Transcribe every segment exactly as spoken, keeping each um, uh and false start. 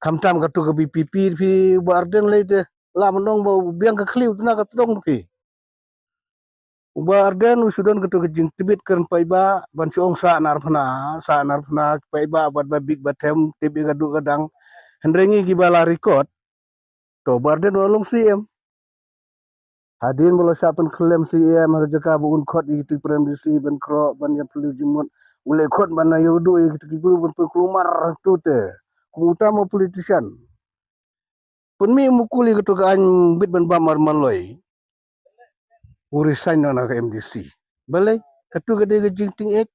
Khamtam katu ka VPP phi, Bah Ardent lei te. La mynta ba u biang ka khlieh u tna ka tdong phi. U Bah Ardent u shu don katu ka jingtbit kren paidbah, ban shu ong sah narphna, sah narphna paidbah, bad ba bik ba them, tip ïa ka duh ka dang. Hynrei ngi kiba la record, to Bah Ardent u long CM. Hadien ba la shah pynkhlem CM ha ka jaka ba un khot ïa kitu ki Prime Minister ban khroh, ban ïa pynlong jingmut. U leh khot ban ïa u duh ïa kitu ki briew ban pynkulmar tu te. Kum uta ma politician. Pynmih mukul ïa katu ka aiñ bit ban bam ar maloi. U resign noh na ka MDC. Balei, katu ka dei ka jingtieng eh.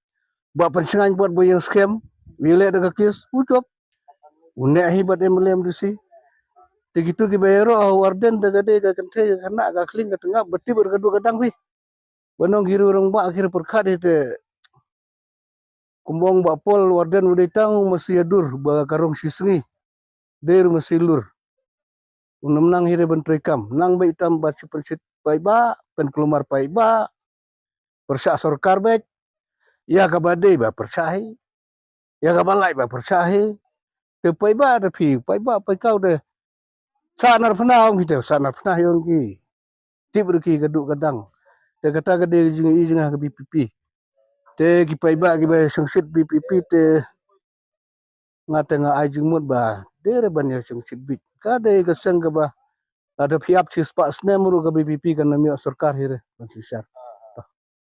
Ba pynshngaiñ pat ba ïeng skhem. Wi leh da ka kes, u jop. U neh hi bad MLA MDC. Te kitu kiba ïaroh ha u Ardent te ka dei ka kynthei ka khynnah ka khlieng ka tngap ba tip ïa ka duh ka dang phi. Ba nong ki riew rangbah ki riew pyrkhat hi te. Kumba ong Bah Paul, u Ardent u dei tang u masi ïa dur ba ka rong shisngi. Dei ruh masi lur. U nym nang hi re ban trei kam. Nang beit tam ba shu pynshit paidbah, pynkulmar paidbah. Pyrshah sorkar beit. Ïa kaba dei ba pyrshah hi. Ïa kaba lait ba pyrshah hi. Te paidbah da phi, paidbah paidkaw de. Sah narphna ong phi te, sah narphna hi ong ki. Tip ruh ki ka duh ka dang. Te kata ka dei ka jing i jing ha ka VPP. Te ki paidbah kiba shongshit VPP te nga te nga ai jingmut ba dei re ban ïa shongshit bit. Ka dei ka seng kaba lada phi ap shispah snem ruh ka VPP kan ym ïoh sorkar hi re ban synshar.